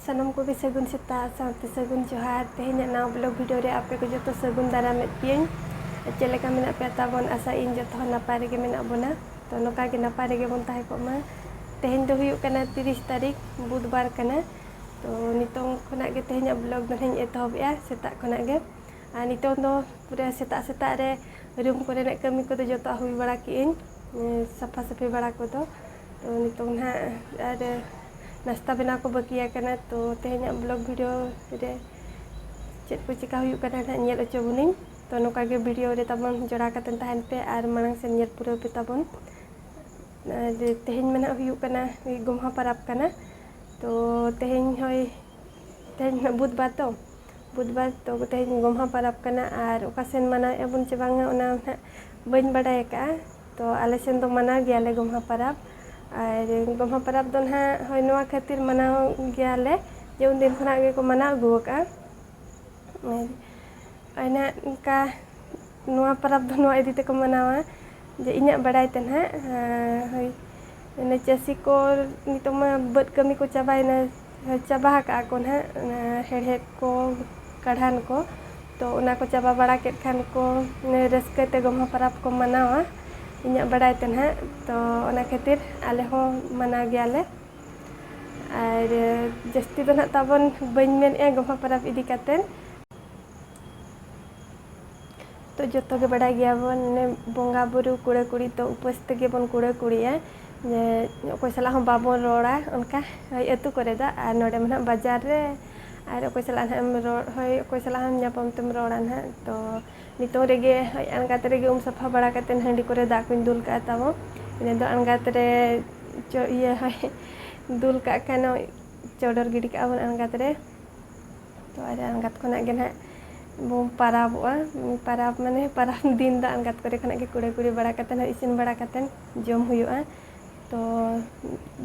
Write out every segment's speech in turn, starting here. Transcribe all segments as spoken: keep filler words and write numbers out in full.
ᱥᱟᱱᱟᱢ ᱠᱚᱜᱮ ᱥᱟᱹᱜᱩᱱ ᱥᱮᱛᱟᱜ ᱥᱟᱶᱛᱮ ᱥᱟᱹᱜᱩᱱ ᱡᱚᱦᱟᱨ᱾ ᱛᱮᱦᱮᱧᱟᱜ ᱱᱟᱣᱟ vlog video ᱨᱮ ᱟᱯᱮ ᱠᱚ ᱡᱚᱛᱚ ᱥᱟᱹᱜᱩᱱ ᱫᱟᱨᱟᱢᱮᱫ ᱯᱮᱭᱟᱹᱧ᱾ ᱪᱮᱫ ᱞᱮᱠᱟ ᱢᱮᱱᱟᱜ ᱯᱮᱭᱟ ᱛᱟᱵᱚᱱ? ᱟᱥᱟᱭᱟᱹᱧ ᱡᱚᱛᱚ ᱦᱚᱲ ᱱᱟᱯᱟᱭ ᱨᱮᱜᱮ ᱢᱮᱱᱟᱜ ᱵᱚᱱᱟ᱾ ᱛᱚ ᱱᱚᱝᱠᱟ ᱜᱮ ᱱᱟᱯᱟᱭ ᱨᱮᱜᱮ ᱵᱚᱱ ᱛᱟᱦᱮᱸ ᱠᱚᱜ ᱢᱟ᱾ ᱛᱮᱦᱮᱧ ᱫᱚ ᱦᱩᱭᱩᱜ ᱠᱟᱱᱟ ᱛᱤᱨᱤᱥ ᱛᱟᱹᱨᱤᱠᱷ, ᱵᱩᱫᱷᱵᱟᱨ ᱠᱟᱱᱟ᱾ ᱛᱚ ᱱᱤᱛᱚᱝ ᱠᱷᱚᱱᱟᱜ ᱜᱮ ᱛᱮᱦᱮᱧᱟᱜ vlog ᱫᱚ ᱱᱟᱦᱟᱜ ᱤᱧ ᱮᱛᱚᱦᱚᱵᱮᱜᱼᱟ, ᱥᱮᱛᱟᱜ ᱠᱷᱚᱱᱟᱜ ᱜᱮ᱾ ᱟᱨ ᱱᱤᱛᱚᱝ ᱫᱚ ᱯᱩᱨᱟᱹ ᱥᱮᱛᱟᱜ ᱥᱮᱛᱟᱜ ᱨᱮ room ᱠᱚᱨᱮᱱᱟᱜ ᱠᱟᱹᱢᱤ ᱠᱚᱫᱚ ᱡᱚᱛᱚᱣᱟᱜ ᱦᱩᱭ ᱵᱟᱲᱟ ᱠᱮᱜᱼᱟᱹᱧ, ᱮᱸ, ᱥᱟᱯᱷᱟ ᱥᱟᱹᱯᱷᱤ ᱵᱟᱲᱟ ᱠᱚᱫᱚ᱾ ᱛᱚ ᱱᱤᱛᱚᱝ ᱱᱟᱦᱟᱜ ᱟᱨ ᱱᱟᱥᱛᱟ ᱵᱮᱱᱟᱣ ᱠᱚ ᱵᱟᱹᱠᱤ ᱟᱠᱟᱱᱟ᱾ ᱛᱚ ᱛᱮᱦᱮᱧᱟᱜ vlog video ᱨᱮ ᱪᱮᱫ ᱠᱚ ᱪᱮᱠᱟ ᱦᱩᱭᱩᱜ ᱠᱟᱱᱟ ᱱᱟᱦᱟᱜ ᱧᱮᱞ ᱦᱚᱪᱚ ᱵᱚᱱᱟᱹᱧ᱾ ᱛᱚ ᱱᱚᱝᱠᱟ ᱜᱮ video ᱨᱮ ᱛᱟᱵᱚᱱ ᱡᱚᱲᱟᱣ ᱠᱟᱛᱮᱱ ᱛᱟᱦᱮᱱ ᱯᱮ ᱟᱨ ᱢᱟᱲᱟᱝ ᱥᱮᱱ ᱧᱮᱞ ᱯᱩᱨᱟᱹᱣ ᱯᱮ ᱛᱟᱵᱚᱱ᱾ ᱟᱨ ᱛᱮᱦᱮᱧ ᱢᱟ ᱱᱟᱦᱟᱜ ᱦᱩᱭᱩᱜ ᱠᱟᱱᱟ ᱜᱚᱢᱦᱟ ᱯᱟᱨᱟᱵᱽ ᱠᱟᱱᱟ᱾ ᱛᱚ ᱛᱮᱦᱮᱧ ᱦᱚᱭ, ᱛᱮᱦᱮᱧ ᱱᱟᱦᱟᱜ ᱵᱩᱫᱷᱵᱟᱨ ᱛᱚ, ᱵᱩᱫᱷᱵᱟᱨ ᱛᱚ ᱛᱮᱦᱮᱧ ᱜᱚᱢᱦᱟ ᱯᱟᱨᱟᱵᱽ ᱠᱟᱱᱟ᱾ ᱟᱨ ᱚᱠᱟ ᱥᱮᱱ ᱢᱟᱱᱟᱣᱮᱫᱼᱟ ᱵᱚᱱ ᱪᱮ ᱵᱟᱝᱟ ᱚᱱᱟ ᱱᱟᱦᱟᱜ ᱵᱟᱹᱧ ᱵᱟᱰᱟᱭ ᱟᱠᱟᱫᱼᱟ᱾ ᱛᱚ ᱟᱞᱮ ᱥᱮᱱ ᱫᱚ ᱢᱟᱱᱟᱣ ᱜᱮᱭᱟᱞᱮ ᱜᱚᱢᱦᱟ ᱯᱟᱨᱟᱵᱽ᱾ ᱟᱨ ᱜᱚᱢᱦᱟ ᱯᱟᱨᱟᱵᱽ ᱫᱚ ᱱᱟᱦᱟᱜ ᱦᱳᱭ ᱱᱚᱣᱟ ᱠᱷᱟᱹᱛᱤᱨ ᱢᱟᱱᱟᱣ ᱜᱮᱭᱟᱞᱮ ᱡᱮ ᱩᱱᱫᱤᱱ ᱠᱷᱚᱱᱟᱜ ᱜᱮᱠᱚ ᱢᱟᱱᱟᱣ ᱟᱹᱜᱩ ᱟᱠᱟᱫᱼᱟ᱾ ᱟᱨ ᱱᱟᱦᱟᱜ ᱚᱱᱠᱟ ᱱᱚᱣᱟ ᱯᱟᱨᱟᱵᱽ ᱫᱚ ᱱᱚᱣᱟ ᱤᱫᱤ ᱛᱮᱠᱚ ᱢᱟᱱᱟᱣᱟ ᱡᱮ ᱤᱧᱟᱹᱜ ᱵᱟᱰᱟᱭ ᱛᱮ ᱱᱟᱦᱟᱜ, ᱦᱳᱭ, ᱢᱟᱱᱮ ᱪᱟᱹᱥᱤ ᱠᱚ ᱱᱤᱛᱚᱜ ᱢᱟ ᱵᱟᱹᱫᱽ ᱠᱟᱹᱢᱤ ᱠᱚ ᱪᱟᱵᱟᱭᱮᱱᱟ, ᱪᱟᱵᱟ ᱟᱠᱟᱫᱼᱟ ᱠᱚ ᱱᱟᱦᱟᱜ, ᱚᱱᱟ ᱦᱮᱲᱦᱮᱫ ᱠᱚ, ᱠᱟᱲᱦᱟᱱ ᱠᱚ᱾ ᱛᱚ ᱚᱱᱟ ᱠᱚ ᱪᱟᱵᱟ ᱵᱟᱲᱟ ᱠᱮᱫ ᱠᱷᱟᱱ ᱠᱚ, ᱢᱟᱱᱮ ᱨᱟᱹᱥᱠᱟᱹ ᱛᱮ ᱜᱚᱢᱦᱟ ᱯᱟᱨᱟᱵᱽ ᱠᱚ ᱢᱟᱱᱟᱣᱟ, ᱤᱧᱟᱹᱜ ᱵᱟᱰᱟᱭ ᱛᱮ ᱱᱟᱦᱟᱜ᱾ ᱛᱚ ᱚᱱᱟ ᱠᱷᱟᱹᱛᱤᱨ ᱟᱞᱮ ᱦᱚᱸ ᱢᱟᱱᱟᱣ ᱜᱮᱭᱟᱞᱮ᱾ ᱟᱨ ᱡᱟᱹᱥᱛᱤ ᱫᱚ ᱱᱟᱦᱟᱜ ᱛᱟᱵᱚᱱ ᱵᱟᱹᱧ ᱢᱮᱱᱮᱫᱼᱟ ᱜᱚᱢᱦᱟ ᱯᱟᱨᱟᱵᱽ ᱤᱫᱤ ᱠᱟᱛᱮᱫ᱾ ᱛᱚ ᱡᱚᱛᱚ ᱜᱮ ᱵᱟᱰᱟᱭ ᱜᱮᱭᱟᱵᱚᱱ, ᱢᱟᱱᱮ ᱵᱚᱸᱜᱟ ᱵᱩᱨᱩ ᱠᱩᱲᱟᱹ ᱠᱩᱲᱤ ᱛᱚ ᱩᱯᱟᱹᱥ ᱛᱮᱜᱮ ᱵᱚᱱ ᱠᱩᱲᱟᱹ ᱠᱩᱲᱤᱜᱼᱟ, ᱡᱮ ᱚᱠᱚᱭ ᱥᱟᱞᱟᱜ ᱦᱚᱸ ᱵᱟᱵᱚᱱ ᱨᱚᱲᱟ ᱚᱱᱠᱟ, ᱦᱳᱭ, ᱟᱹᱛᱩ ᱠᱚᱨᱮ ᱫᱚ᱾ ᱟᱨ ᱱᱚᱰᱮ ᱢᱟ ᱱᱟᱦᱟᱜ ᱵᱟᱡᱟᱨ ᱨᱮ, ᱟᱨ ᱚᱠᱚᱭ ᱥᱟᱞᱟᱜ ᱱᱟᱦᱟᱜ ᱮᱢ ᱨᱚᱲ, ᱦᱳᱭ, ᱚᱠᱚᱭ ᱥᱟᱞᱟᱜ ᱦᱚᱸ ᱧᱟᱯᱟᱢ ᱛᱮᱢ ᱨᱚᱲᱟ ᱱᱟᱦᱟᱜ᱾ ᱛᱚ ᱱᱤᱛᱚᱝ ᱨᱮᱜᱮ, ᱦᱳᱭ, ᱟᱬᱜᱟᱛ ᱨᱮᱜᱮ ᱩᱢ ᱥᱟᱯᱷᱟ ᱵᱟᱲᱟ ᱠᱟᱛᱮᱫ ᱦᱟᱺᱰᱤ ᱠᱚᱨᱮ ᱫᱟᱜ ᱠᱚᱧ ᱫᱩᱞ ᱠᱟᱜᱼᱟ ᱛᱟᱵᱚ᱾ ᱤᱱᱟᱹ ᱫᱚ ᱟᱬᱜᱟᱛ ᱨᱮ ᱪᱚ-, ᱤᱭᱟᱹ, ᱦᱳᱭ, ᱫᱩᱞ ᱠᱟᱜ ᱠᱷᱟᱱ ᱪᱚᱰᱚᱨ ᱜᱤᱰᱤ ᱠᱟᱜᱼᱟ ᱵᱚᱱ ᱟᱬᱜᱟᱛ ᱨᱮ᱾ ᱛᱚ ᱟᱨ ᱟᱬᱜᱟᱛ ᱠᱷᱚᱱᱟᱜ ᱜᱮ ᱱᱟᱦᱟᱜ ᱵᱚᱱ ᱯᱟᱨᱟᱵᱚᱜᱼᱟ᱾ ᱯᱟᱨᱟᱵᱽ ᱢᱟᱱᱮ ᱯᱟᱨᱟᱵᱽ ᱫᱤᱱ ᱫᱚ ᱟᱬᱜᱟᱛ ᱠᱚᱨᱮ ᱠᱷᱚᱱᱟᱜ ᱜᱮ ᱠᱩᱲᱟᱹ ᱠᱩᱲᱤ ᱵᱟᱲᱟ ᱠᱟᱛᱮ ᱱᱟᱦᱟᱜ ᱤᱥᱤᱱ ᱵᱟᱲᱟ ᱠᱟᱛᱮ ᱡᱚᱢ ᱦᱩᱭᱩᱜᱼᱟ᱾ ᱛᱚ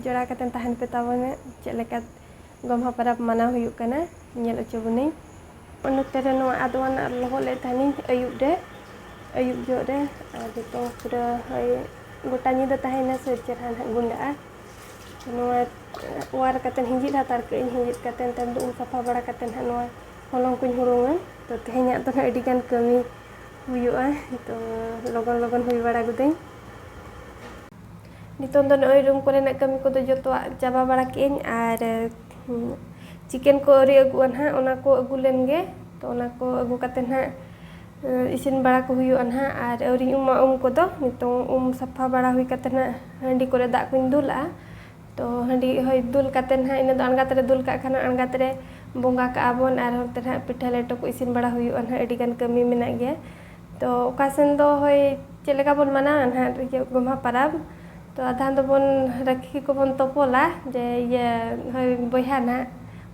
ᱡᱚᱲᱟᱣ ᱠᱟᱛᱮ ᱛᱟᱦᱮᱱ ᱯᱮ ᱛᱟᱵᱚᱱ, ᱪᱮᱫ ᱞᱮᱠᱟ ᱜᱚᱢᱦᱟ ᱯᱟᱨᱟᱵᱽ ᱢᱟᱱᱟᱣ ᱦᱩᱭᱩᱜ ᱠᱟᱱᱟ ᱧᱮᱞ ᱦᱚᱪᱚ ᱵᱚᱱᱟᱹᱧ᱾ ᱱᱚᱛᱮ ᱨᱮ ᱱᱚᱣᱟ ᱟᱫᱣᱟ ᱱᱟᱜ ᱞᱚᱦᱚᱫ ᱞᱮᱫ ᱛᱟᱦᱮᱱᱤᱧ ᱟᱹᱭᱩᱵ ᱨᱮ, ᱟᱹᱭᱩᱵ ᱡᱚᱦᱚᱜ ᱨᱮ᱾ ᱟᱨ ᱡᱚᱛᱚ ᱯᱩᱨᱟᱹ ᱦᱳᱭ ᱜᱚᱴᱟ ᱧᱤᱫᱟᱹ ᱛᱟᱦᱮᱱᱟ, ᱥᱮ ᱪᱮᱦᱨᱟ ᱱᱟᱦᱟᱜ ᱜᱩᱸᱰᱟᱹᱜᱼᱟ᱾ ᱱᱚᱣᱟ ᱚᱣᱟᱨ ᱠᱟᱛᱮᱫ ᱦᱤᱸᱡᱤᱫ ᱦᱟᱛᱟᱲ ᱠᱟᱜ ᱟᱹᱧ᱾ ᱦᱤᱸᱡᱤᱫ ᱠᱟᱛᱮᱫ ᱛᱟᱭᱚᱢ ᱫᱚ ᱩᱢ ᱥᱟᱯᱷᱟ ᱵᱟᱲᱟ ᱠᱟᱛᱮᱫ ᱦᱟᱸᱜ ᱱᱚᱣᱟ ᱦᱚᱞᱚᱝ ᱠᱚᱧ ᱦᱩᱲᱩᱝᱟ᱾ ᱛᱚ ᱛᱮᱦᱮᱧᱟᱜ ᱫᱚ ᱦᱟᱸᱜ ᱟᱹᱰᱤ ᱜᱟᱱ ᱠᱟᱹᱢᱤ ᱦᱩᱭᱩᱜᱼᱟ᱾ ᱛᱚ ᱞᱚᱜᱚᱱ ᱞᱚᱜᱚᱱ ᱦᱩᱭ ᱵᱟᱲᱟ ᱜᱚᱫᱟᱹᱧ᱾ ᱱᱤᱛᱚᱝ ᱫᱚ ᱱᱚᱜᱼᱚᱭ ᱨᱩᱢ ᱠᱚᱨᱮᱱᱟᱜ ᱠᱟᱹᱢᱤ ᱠᱚᱫᱚ ᱡᱚᱛᱚᱣᱟᱜ ᱪᱟᱵᱟ ᱵᱟᱲᱟ ᱠᱮᱫᱟᱹᱧ᱾ ᱟᱨ ᱪᱤᱠᱮᱱ ᱠᱚ ᱟᱹᱣᱨᱤ ᱟᱹᱜᱩᱜᱼᱟ ᱱᱟᱦᱟᱜ, ᱚᱱᱟ ᱠᱚ ᱟᱹᱜᱩ ᱞᱮᱱ ᱜᱮ᱾ ᱛᱚ ᱚᱱᱟ ᱠᱚ ᱟᱹᱜᱩ ᱠᱟᱛᱮ ᱱᱟᱦᱟᱜ ᱤᱥᱤᱱ ᱵᱟᱲᱟ ᱠᱚ ᱦᱩᱭᱩᱜᱼᱟ ᱱᱟᱦᱟᱜ᱾ ᱟᱨ ᱟᱹᱣᱨᱤᱧ ᱩᱢᱟ ᱩᱢ ᱠᱚᱫᱚ᱾ ᱱᱤᱛᱚᱝ ᱩᱢ ᱥᱟᱯᱷᱟ ᱵᱟᱲᱟ ᱦᱩᱭ ᱠᱟᱛᱮ ᱱᱟᱦᱟᱜ ᱦᱟᱺᱰᱤ ᱠᱚᱨᱮ ᱫᱟᱜ ᱠᱚᱧ ᱫᱩᱞᱟᱜᱼᱟ᱾ ᱛᱚ ᱦᱟᱺᱰᱤ ᱦᱚᱭ ᱫᱩᱞ ᱠᱟᱛᱮ ᱱᱟᱦᱟᱜ, ᱤᱱᱟᱹ ᱫᱚ ᱟᱬᱜᱟᱛ ᱨᱮ ᱫᱩᱞ ᱠᱟᱜ ᱠᱷᱟᱱ ᱟᱬᱜᱟᱛ ᱨᱮ ᱵᱚᱸᱜᱟ ᱠᱟᱜᱼᱟ ᱵᱚᱱ᱾ ᱟᱨ ᱦᱚᱱᱛᱮ ᱱᱟᱦᱟᱜ ᱯᱤᱴᱷᱟᱹ ᱞᱮᱴᱚ ᱠᱚ ᱤᱥᱤᱱ ᱵᱟᱲᱟ ᱦᱩᱭᱩᱜᱼᱟ ᱱᱟᱦᱟᱜ, ᱟᱹᱰᱤ ᱜᱟᱱ ᱠᱟᱹᱢᱤ ᱢᱮᱱᱟᱜ ᱜᱮᱭᱟ᱾ ᱛᱚ ᱚᱠᱟ ᱥᱮᱱ ᱫᱚ ᱦᱳᱭ ᱪᱮᱫ ᱞᱮᱠᱟ ᱵᱚᱱ ᱢᱟᱱᱟᱣᱟ ᱱᱟᱦᱟᱜ ᱤᱭᱟᱹ ᱜᱚᱢᱦᱟ ᱯᱟᱨᱟᱵᱽ, ᱛᱚ ᱟᱫᱷᱟᱱ ᱫᱚᱵᱚᱱ ᱨᱟᱹᱠᱷᱤ ᱠᱚᱵᱚᱱ ᱛᱚᱯᱚᱞᱟ, ᱡᱮ ᱤᱭᱟᱹ ᱦᱳᱭ ᱵᱚᱭᱦᱟ ᱱᱟᱦᱟᱜ,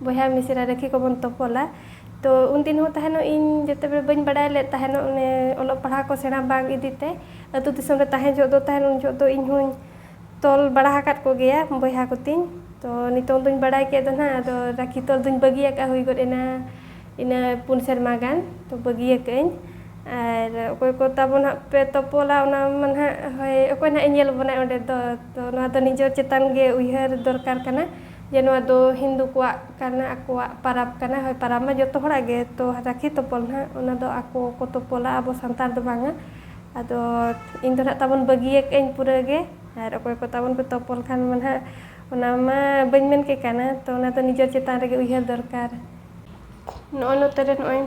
ᱵᱚᱭᱦᱟ ᱢᱤᱥᱨᱟ ᱨᱟᱹᱠᱷᱤ ᱠᱚᱵᱚᱱ ᱛᱚᱯᱚᱞᱟ᱾ ᱛᱚ ᱩᱱᱫᱤᱱ ᱦᱚᱸ ᱛᱟᱦᱮᱱᱚᱜ ᱤᱧ ᱡᱮᱛᱮ ᱵᱮᱲᱮ ᱵᱟᱹᱧ ᱵᱟᱲᱟᱭ ᱞᱮᱫ ᱛᱟᱦᱮᱱᱚᱜ, ᱚᱱᱮ ᱚᱞᱚᱜ ᱯᱟᱲᱦᱟᱣ ᱠᱚ ᱥᱮᱬᱟ ᱵᱟᱝ ᱤᱫᱤ ᱛᱮ, ᱟᱹᱛᱩ ᱫᱤᱥᱚᱢ ᱨᱮ ᱛᱟᱦᱮᱸ ᱡᱚᱦᱚᱜ ᱫᱚ ᱛᱟᱦᱮᱱ ᱩᱱ ᱡᱚᱦᱚᱜ ᱫᱚ ᱤᱧ ᱦᱚᱸᱧ ᱛᱚᱞ ᱵᱟᱲᱟ ᱟᱠᱟᱫ ᱠᱚᱜᱮᱭᱟ ᱵᱚᱭᱦᱟ ᱠᱚᱛᱤᱧ᱾ ᱛᱚ ᱱᱤᱛᱚᱝ ᱫᱚᱧ ᱵᱟᱲᱟᱭ ᱠᱮᱫ ᱫᱚ ᱱᱟᱦᱟᱜ, ᱟᱫᱚ ᱨᱟᱹᱠᱷᱤ ᱛᱚᱞ ᱫᱚᱧ ᱵᱟᱹᱜᱤ ᱟᱠᱟᱫᱼᱟ, ᱦᱩᱭ ᱜᱚᱫ ᱮᱱᱟ ᱤᱱᱟᱹ ᱯᱩᱱ ᱥᱮᱨᱢᱟ ᱜᱟᱱ, ᱛᱚ ᱵᱟᱹᱜᱤ ᱟᱠᱟᱫ ᱟᱹᱧ᱾ ᱟᱨ ᱚᱠᱚᱭ ᱠᱚ ᱛᱟᱵᱚᱱ ᱦᱟᱸᱜ ᱯᱮ ᱛᱚᱯᱚᱞᱟ, ᱚᱱᱟ ᱢᱟ ᱱᱟᱦᱟᱜ ᱦᱳᱭ ᱚᱠᱚᱭ ᱱᱟᱦᱟᱜ ᱮ ᱧᱮᱞ ᱵᱚᱱᱟᱭ ᱚᱸᱰᱮ ᱫᱚ᱾ ᱛᱚ ᱱᱚᱣᱟ ᱫᱚ ᱱᱤᱡᱮᱨ ᱪᱮᱛᱟᱱ ᱜᱮ ᱩᱭᱦᱟᱹᱨ ᱫᱚᱨᱠᱟᱨ ᱠᱟᱱᱟ, ᱡᱮ ᱱᱚᱣᱟ ᱫᱚ ᱦᱤᱱᱫᱩ ᱠᱚᱣᱟᱜ ᱠᱟᱱᱟ, ᱟᱠᱚᱣᱟᱜ ᱯᱟᱨᱟᱵᱽ ᱠᱟᱱᱟ᱾ ᱦᱳᱭ ᱯᱟᱨᱟᱵᱽ ᱢᱟ ᱡᱚᱛᱚ ᱦᱚᱲᱟᱜ ᱜᱮ, ᱛᱚ ᱨᱟᱹᱠᱷᱤ ᱛᱚᱯᱚᱞ ᱱᱟᱦᱟᱜ ᱚᱱᱟ ᱫᱚ ᱟᱠᱚ ᱠᱚ ᱛᱚᱯᱚᱞᱟ, ᱟᱵᱚ ᱥᱟᱱᱛᱟᱲ ᱫᱚ ᱵᱟᱝᱟ᱾ ᱟᱫᱚ ᱤᱧ ᱫᱚ ᱱᱟᱦᱟᱜ ᱛᱟᱵᱚᱱ ᱵᱟᱹᱜᱤ ᱟᱠᱟᱫ ᱟᱹᱧ ᱯᱩᱨᱟᱹ ᱜᱮ᱾ ᱟᱨ ᱚᱠᱚᱭ ᱠᱚ ᱛᱟᱵᱚᱱ ᱯᱮ ᱛᱚᱯᱚᱞ ᱠᱷᱟᱱ ᱢᱟ ᱱᱟᱦᱟᱜ, ᱚᱱᱟ ᱢᱟ ᱵᱟᱹᱧ ᱢᱮᱱ ᱠᱮ ᱠᱟᱱᱟ, ᱛᱚ ᱚᱱᱟ ᱫᱚ ᱱᱤᱡᱮᱨ ᱪᱮᱛᱟᱱ ᱨᱮᱜᱮ ᱩᱭᱦᱟᱹᱨ ᱫᱚᱨᱠᱟᱨ᱾ ᱱᱚᱜᱼᱚᱭ ᱱᱚᱛᱮ ᱨᱮ ᱱᱚᱜᱼᱚᱭ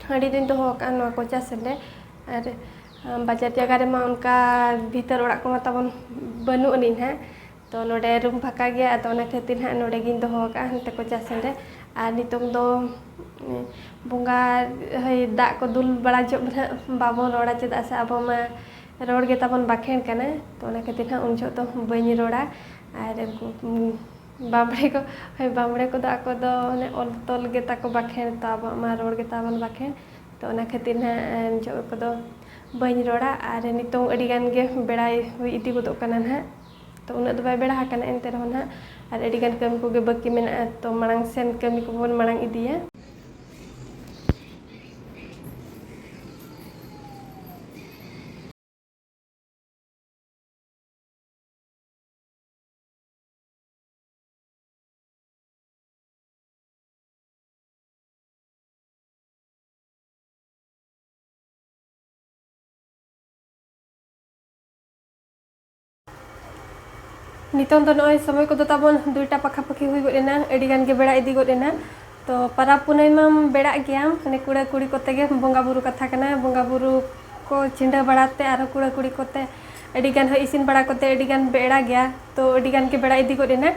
ᱦᱟᱺᱰᱤ ᱫᱚᱧ ᱫᱚᱦᱚ ᱟᱠᱟᱫᱼᱟ ᱱᱚᱣᱟ ᱠᱚᱪᱟ ᱥᱮᱱ ᱨᱮ, ᱟᱨ ᱵᱟᱡᱟᱨ ᱡᱟᱭᱜᱟ ᱨᱮᱢᱟ ᱚᱱᱠᱟ ᱵᱷᱤᱛᱟᱹᱨ ᱚᱲᱟᱜ ᱠᱚᱢᱟ ᱛᱟᱵᱚᱱ ᱵᱟᱹᱱᱩᱜ ᱟᱹᱱᱤᱡ ᱱᱟᱦᱟᱜ, ᱛᱚ ᱱᱚᱰᱮ ᱨᱩᱢ ᱯᱷᱟᱸᱠᱟ ᱜᱮᱭᱟ, ᱟᱫᱚ ᱚᱱᱟ ᱠᱷᱟᱹᱛᱤᱨ ᱱᱟᱦᱟᱜ ᱱᱚᱰᱮ ᱜᱤᱧ ᱫᱚᱦᱚ ᱟᱠᱟᱫᱼᱟ ᱦᱟᱱᱛᱮ ᱠᱚᱪᱟ ᱥᱮᱱ ᱨᱮ᱾ ᱟᱨ ᱱᱤᱛᱚᱝ ᱫᱚ ᱵᱚᱸᱜᱟ ᱦᱳᱭ ᱫᱟᱜ ᱠᱚ ᱫᱩᱞ ᱵᱟᱲᱟ ᱡᱚᱦᱚᱜ ᱱᱟᱦᱟᱜ ᱵᱟᱵᱚᱱ ᱨᱚᱲᱟ, ᱪᱮᱫᱟᱜ ᱥᱮ ᱟᱵᱚ ᱢᱟ ᱨᱚᱲ ᱜᱮ ᱛᱟᱵᱚᱱ ᱵᱟᱠᱷᱮᱬ ᱠᱟᱱᱟ᱾ ᱛᱚ ᱚᱱᱟ ᱠᱷᱟᱹᱛᱤᱨ ᱱᱟᱦᱟᱜ ᱩᱱ ᱡᱚᱦᱚᱜ ᱫᱚ ᱵᱟᱹᱧ ᱨᱚᱲᱟ᱾ ᱟᱨ ᱩᱱᱠᱩ ᱵᱟᱢᱵᱽᱲᱮ ᱠᱚ, ᱦᱳᱭ ᱵᱟᱢᱵᱽᱲᱮ ᱠᱚᱫᱚ ᱟᱠᱚ ᱫᱚ ᱚᱱᱮ ᱚᱞ ᱛᱚᱞ ᱜᱮ ᱛᱟᱠᱚ ᱵᱟᱠᱷᱮᱬ, ᱛᱚ ᱟᱵᱚᱣᱟᱜ ᱢᱟ ᱨᱚᱲ ᱜᱮ ᱛᱟᱵᱚᱱ ᱵᱟᱠᱷᱮᱬ᱾ ᱛᱚ ᱚᱱᱟ ᱠᱷᱟᱹᱛᱤᱨ ᱱᱟᱦᱟᱜ ᱩᱱ ᱡᱚᱦᱚᱜ ᱠᱚᱫᱚ ᱵᱟᱹᱧ ᱨᱚᱲᱟ᱾ ᱟᱨ ᱱᱤᱛᱚᱝ ᱟᱹᱰᱤ ᱜᱟᱱ ᱜᱮ ᱵᱮᱲᱟᱭ ᱦᱩᱭ ᱤᱫᱤ ᱜᱚᱫᱚᱜ ᱠᱟᱱᱟ ᱱᱟᱦᱟᱜ᱾ ᱛᱚ ᱩᱱᱟᱹᱜ ᱫᱚ ᱵᱟᱭ ᱵᱮᱲᱟ ᱟᱠᱟᱱᱟ, ᱮᱱᱛᱮ ᱨᱮᱦᱚᱸ ᱱᱟᱦᱟᱜ ᱟᱨ ᱟᱹᱰᱤ ᱜᱟᱱ ᱠᱟᱹᱢᱤ ᱠᱚᱜᱮ ᱵᱟᱹᱠᱤ ᱢᱮᱱᱟᱜᱼᱟ᱾ ᱛᱚ ᱢᱟᱲᱟᱝ ᱥᱮᱱ ᱠᱟᱹᱢᱤ ᱠᱚᱵᱚᱱ ᱢᱟᱲᱟᱝ ᱤᱫᱤᱭᱟ᱾ ᱱᱤᱛᱚᱝ ᱫᱚ ᱱᱚᱜᱼᱚᱭ ᱥᱚᱢᱚᱭ ᱠᱚᱫᱚ ᱛᱟᱵᱚᱱ ᱫᱩᱭᱴᱟ ᱯᱟᱠᱷᱟᱯᱟᱹᱠᱷᱤ ᱦᱩᱭ ᱜᱚᱫ ᱮᱱᱟ, ᱟᱹᱰᱤ ᱜᱟᱱ ᱜᱮ ᱵᱮᱲᱟ ᱤᱫᱤ ᱜᱚᱫ ᱮᱱᱟ᱾ ᱛᱚ ᱯᱟᱨᱟᱵᱽ ᱯᱩᱱᱟᱹᱭ ᱢᱟᱢ ᱵᱮᱲᱟᱜ ᱜᱮᱭᱟᱢ, ᱢᱟᱱᱮ ᱠᱩᱲᱟᱹ ᱠᱩᱲᱤ ᱠᱚᱛᱮ ᱜᱮ ᱵᱚᱸᱜᱟ ᱵᱩᱨᱩ ᱠᱟᱛᱷᱟ ᱠᱟᱱᱟ, ᱵᱚᱸᱜᱟ ᱵᱩᱨᱩ ᱠᱚ ᱪᱷᱤᱸᱰᱟᱹ ᱵᱟᱲᱟ ᱛᱮ ᱟᱨᱦᱚᱸ ᱠᱩᱲᱟᱹ ᱠᱩᱲᱤ ᱠᱚᱛᱮ ᱟᱹᱰᱤ ᱜᱟᱱ ᱦᱚᱸ ᱤᱥᱤᱱ ᱵᱟᱲᱟ ᱠᱚᱛᱮ ᱟᱹᱰᱤ ᱜᱟᱱ ᱵᱮᱲᱟ ᱜᱮᱭᱟ᱾ ᱛᱚ ᱟᱹᱰᱤ ᱜᱟᱱ ᱜᱮ ᱵᱮᱲᱟ ᱤᱫᱤ ᱜᱚᱫ ᱮᱱᱟ᱾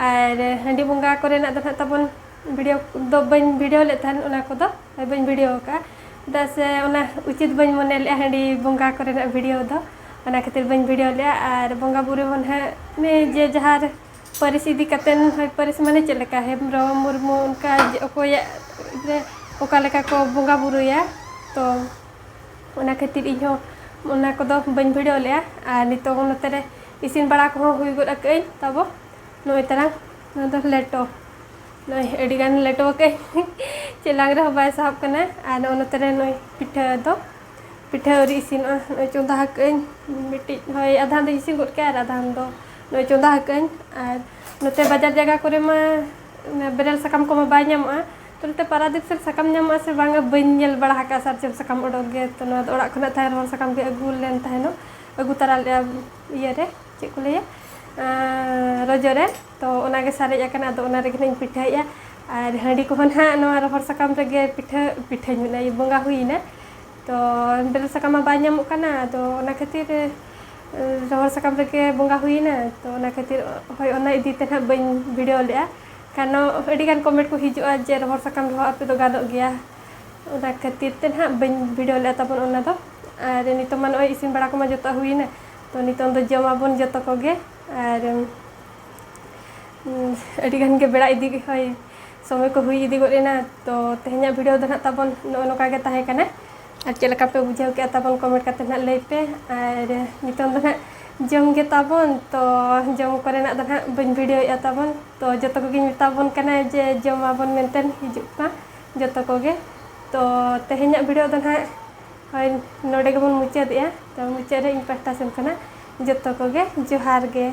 ᱟᱨ ᱦᱟᱺᱰᱤ ᱵᱚᱸᱜᱟ ᱠᱚᱨᱮᱱᱟᱜ ᱫᱚ ᱱᱟᱦᱟᱜ ᱛᱟᱵᱚᱱ ᱵᱷᱤᱰᱤᱭᱳ ᱫᱚ ᱵᱟᱹᱧ ᱵᱷᱤᱰᱤᱭᱳ ᱞᱮᱫ ᱛᱟᱦᱮᱱ, ᱚᱱᱟ ᱠᱚᱫᱚ ᱵᱟᱹᱧ ᱵᱷᱤᱰᱤᱭᱳ ᱟᱠᱟᱫᱼᱟ, ᱪᱮᱫᱟᱜ ᱥᱮ ᱚᱱᱟ ᱩᱪᱤᱛ ᱵᱟᱹᱧ ᱢᱚᱱᱮ ᱞᱮᱫᱼᱟ ᱦᱟᱺᱰᱤ ᱵᱚᱸᱜᱟ ᱠᱚᱨᱮᱱᱟᱜ ᱵᱷᱤᱰᱤᱭᱳ ᱫᱚ, ᱚᱱᱟ ᱠᱷᱟᱹᱛᱤᱨ ᱵᱟᱹᱧ ᱵᱷᱤᱰᱤᱭᱳ ᱞᱮᱫᱼᱟ᱾ ᱟᱨ ᱵᱚᱸᱜᱟ ᱵᱩᱨᱩ ᱦᱚᱸ ᱱᱟᱦᱟᱜ ᱢᱟᱱᱮ ᱡᱮ ᱡᱟᱦᱟᱨ ᱯᱟᱹᱨᱤᱥ ᱤᱫᱤ ᱠᱟᱛᱮᱱ, ᱦᱳᱭ, ᱯᱟᱹᱨᱤᱥ ᱢᱟᱱᱮ ᱪᱮᱫ ᱞᱮᱠᱟ, ᱦᱮᱢᱵᱨᱚᱢ, ᱢᱩᱨᱢᱩ, ᱚᱱᱠᱟ ᱡᱮ ᱚᱠᱚᱭᱟᱜ ᱨᱮ ᱚᱠᱟ ᱞᱮᱠᱟ ᱠᱚ ᱵᱚᱸᱜᱟ ᱵᱩᱨᱩᱭᱟ, ᱛᱚ ᱚᱱᱟ ᱠᱷᱟᱹᱛᱤᱨ ᱤᱧᱦᱚᱸ ᱚᱱᱟ ᱠᱚᱫᱚ ᱵᱟᱹᱧ ᱵᱷᱤᱰᱤᱭᱳ ᱞᱮᱫᱼᱟ᱾ ᱟᱨ ᱱᱤᱛᱚᱝ ᱱᱚᱛᱮ ᱨᱮ ᱤᱥᱤᱱ ᱵᱟᱲᱟ ᱠᱚᱦᱚᱸ ᱦᱩᱭ ᱜᱚᱫ ᱟᱠᱟᱫᱟᱹᱧ᱾ ᱛᱟᱵᱚ ᱱᱚᱜᱼᱚᱭ ᱛᱟᱨᱟ, ᱱᱚᱣᱟ ᱫᱚ ᱞᱮᱴᱚ, ᱱᱚᱜᱼᱚᱭ ᱟᱹᱰᱤ ᱜᱟᱱ ᱞᱮᱴᱚ ᱟᱠᱟᱫᱟᱹᱧ᱾ ᱪᱮᱫ ᱞᱟᱝ ᱨᱮᱦᱚᱸ ᱵᱟᱭ ᱥᱟᱦᱚᱵ ᱠᱟᱱᱟ᱾ ᱟᱨ ᱱᱚᱜᱼᱚ ᱱᱚᱛᱮ ᱨᱮ ᱱᱚᱜᱼᱚᱭ ᱯᱤᱴᱷᱟᱹ ᱫᱚ, ᱯᱤᱴᱷᱟᱹ ᱟᱹᱣᱨᱤ ᱤᱥᱤᱱᱚᱜᱼᱟ᱾ ᱱᱚᱜᱼᱚᱭ ᱪᱚᱸᱫᱟ ᱟᱠᱟᱫᱟᱹᱧ ᱢᱤᱫᱴᱤᱡ, ᱦᱳᱭ, ᱟᱫᱷᱟᱱ ᱫᱚ ᱤᱥᱤᱱ ᱜᱚᱫ ᱠᱮᱫᱼᱟ ᱟᱨ ᱟᱫᱷᱟᱱ ᱫᱚ ᱱᱚᱜᱼᱚᱭ ᱪᱚᱸᱫᱟ ᱟᱠᱟᱫᱟᱹᱧ᱾ ᱟᱨ ᱱᱚᱛᱮ ᱵᱟᱡᱟᱨ ᱡᱟᱭᱜᱟ ᱠᱚᱨᱮ ᱢᱟ ᱚᱱᱟ ᱵᱮᱨᱮᱞ ᱥᱟᱠᱟᱢ ᱠᱚᱢᱟ ᱵᱟᱭ ᱧᱟᱢᱚᱜᱼᱟ᱾ ᱛᱚ ᱱᱚᱛᱮ ᱯᱟᱨᱟᱫᱤᱯ ᱥᱮᱫ ᱥᱟᱠᱟᱢ ᱧᱟᱢᱚᱜᱼᱟ ᱥᱮ ᱵᱟᱝᱟ, ᱵᱟᱹᱧ ᱧᱮᱞ ᱵᱟᱲᱟ ᱟᱠᱟᱫᱼᱟ ᱥᱟᱨᱡᱚᱢ ᱥᱟᱠᱟᱢ ᱚᱰᱚᱠ ᱜᱮ᱾ ᱛᱚ ᱱᱚᱣᱟ ᱫᱚ ᱚᱲᱟᱜ ᱠᱷᱚᱱᱟᱜ ᱛᱟᱦᱮᱸ ᱨᱚᱦᱚᱲ ᱥᱟᱠᱟᱢ ᱜᱮ ᱟᱹᱜᱩ ᱞᱮᱱ ᱛᱟᱦᱮᱱᱚᱜ, ᱟᱹᱜᱩ ᱛᱟᱨᱟ ᱞᱮᱫᱼᱟ ᱤᱭᱟᱹ ᱨᱮ, ᱪᱮᱫ ᱠᱚ ᱞᱟᱹᱭᱟ, ᱟᱸ, ᱨᱚᱡᱚ ᱨᱮ᱾ ᱛᱚ ᱚᱱᱟᱜᱮ ᱥᱟᱨᱮᱡ ᱟᱠᱟᱱᱟ, ᱟᱫᱚ ᱚᱱᱟ ᱨᱮᱜᱮ ᱱᱟᱜ ᱤᱧ ᱯᱤᱴᱷᱟᱹᱭᱮᱫᱼᱟ᱾ ᱟᱨ ᱦᱟᱺᱰᱤ ᱠᱚᱦᱚᱸ ᱱᱟᱦᱟᱜ ᱱᱚᱣᱟ ᱨᱚᱦᱚᱲ ᱥᱟᱠᱟᱢ ᱨᱮᱜᱮ ᱯᱤᱴᱷᱟᱹ, ᱯᱤᱴᱷᱟᱹᱧ ᱢᱮᱱᱟ, ᱵᱚᱸᱜᱟ ᱦᱩᱭᱮᱱᱟ᱾ ᱛᱚ ᱵᱮᱨᱮᱞ ᱥᱟᱠᱟᱢ ᱢᱟ ᱵᱟᱭ ᱧᱟᱢᱚᱜ ᱠᱟᱱᱟ, ᱟᱫᱚ ᱚᱱᱟ ᱠᱷᱟᱹᱛᱤᱨ, ᱮ, ᱨᱚᱦᱚᱲ ᱥᱟᱠᱟᱢ ᱨᱮᱜᱮ ᱵᱚᱸᱜᱟ ᱦᱩᱭᱮᱱᱟ᱾ ᱛᱚ ᱚᱱᱟ ᱠᱷᱟᱹᱛᱤᱨ, ᱦᱳᱭ, ᱚᱱᱟ ᱤᱫᱤ ᱛᱮ ᱱᱟᱦᱟᱜ ᱵᱟᱹᱧ ᱵᱷᱤᱰᱤᱭᱳ ᱞᱮᱫᱼᱟ᱾ ᱠᱟᱨᱚᱱ ᱟᱹᱰᱤ ᱜᱟᱱ ᱠᱚᱢᱮᱱᱴ ᱠᱚ ᱦᱤᱡᱩᱜᱼᱟ ᱡᱮ ᱨᱚᱦᱚᱲ ᱥᱟᱠᱟᱢ ᱨᱮᱦᱚᱸ ᱟᱯᱮ ᱫᱚ ᱜᱟᱱᱚᱜ ᱜᱮᱭᱟ, ᱚᱱᱟ ᱠᱷᱟᱹᱛᱤᱨ ᱛᱮ ᱱᱟᱦᱟᱜ ᱵᱟᱹᱧ ᱵᱷᱤᱰᱤᱭᱳ ᱞᱮᱫᱼᱟ ᱛᱟᱵᱚᱱ ᱚᱱᱟ ᱫᱚ᱾ ᱟᱨ ᱱᱤᱛᱚᱝ ᱢᱟ ᱱᱚᱜᱼᱚᱭ ᱤᱥᱤᱱ ᱵᱟᱲᱟ ᱠᱚᱢᱟ ᱡᱚᱛᱚᱣᱟᱜ ᱦᱩᱭᱮᱱᱟ, ᱛᱚ ᱱᱤᱛᱚᱝ ᱫᱚ ᱡᱚᱢᱟᱵᱚᱱ ᱡᱚᱛᱚ ᱠᱚᱜᱮ᱾ ᱟᱨ ᱩᱸ, ᱟᱹᱰᱤ ᱜᱟᱱ ᱜᱮ ᱵᱮᱲᱟ ᱤᱫᱤ, ᱦᱳᱭ, ᱥᱚᱢᱚᱭ ᱠᱚ ᱦᱩᱭ ᱤᱫᱤ ᱜᱚᱫ ᱮᱱᱟ᱾ ᱛᱚ ᱛᱮᱦᱮᱧᱟᱜ ᱵᱷᱤᱰᱤᱭᱳ ᱫᱚ ᱱᱟᱦᱟᱜ ᱛᱟᱵᱚᱱ ᱱᱚᱜᱼᱚ ᱱᱚᱝᱠᱟ ᱜᱮ ᱛᱟᱦᱮᱸ ᱠᱟᱱᱟ᱾ ᱟᱨ ᱪᱮᱫ ᱞᱮᱠᱟ ᱯᱮ ᱵᱩᱡᱷᱟᱹᱣ ᱠᱮᱫᱼᱟ ᱛᱟᱵᱚᱱ ᱠᱚᱢᱮᱱᱴ ᱠᱟᱛᱮ ᱱᱟᱦᱟᱜ ᱞᱟᱹᱭ ᱯᱮ᱾ ᱟᱨ ᱱᱤᱛᱚᱝ ᱫᱚ ᱱᱟᱦᱟᱜ ᱡᱚᱢ ᱜᱮ ᱛᱟᱵᱚᱱ, ᱛᱚ ᱡᱚᱢ ᱠᱚᱨᱮᱱᱟᱜ ᱫᱚ ᱱᱟᱦᱟᱜ ᱵᱟᱹᱧ ᱵᱷᱤᱰᱤᱭᱳᱭᱮᱫᱼᱟ ᱛᱟᱵᱚᱱ᱾ ᱛᱚ ᱡᱚᱛᱚ ᱠᱚᱜᱮᱧ ᱢᱮᱛᱟ ᱵᱚᱱ ᱠᱟᱱᱟ ᱡᱮ ᱡᱚᱢ ᱟᱵᱚᱱ ᱢᱮᱱᱛᱮ, ᱦᱤᱡᱩᱜ ᱯᱮ ᱡᱚᱛᱚ ᱠᱚᱜᱮ᱾ ᱛᱚ ᱛᱮᱦᱮᱧᱟᱜ ᱵᱷᱤᱰᱤᱭᱳ ᱫᱚ ᱱᱟᱦᱟᱜ, ᱦᱳᱭ, ᱱᱚᱰᱮ ᱜᱮᱵᱚᱱ ᱢᱩᱪᱟᱹᱫᱮᱜᱼᱟ᱾ ᱛᱚ ᱢᱩᱪᱟᱹᱫ ᱨᱮ ᱤᱧ ᱯᱟᱦᱴᱟ ᱥᱮᱱ ᱠᱷᱚᱱᱟᱜ ᱡᱚᱛᱚ ᱠᱚᱜᱮ ᱡᱚᱦᱟᱨ ᱜᱮ᱾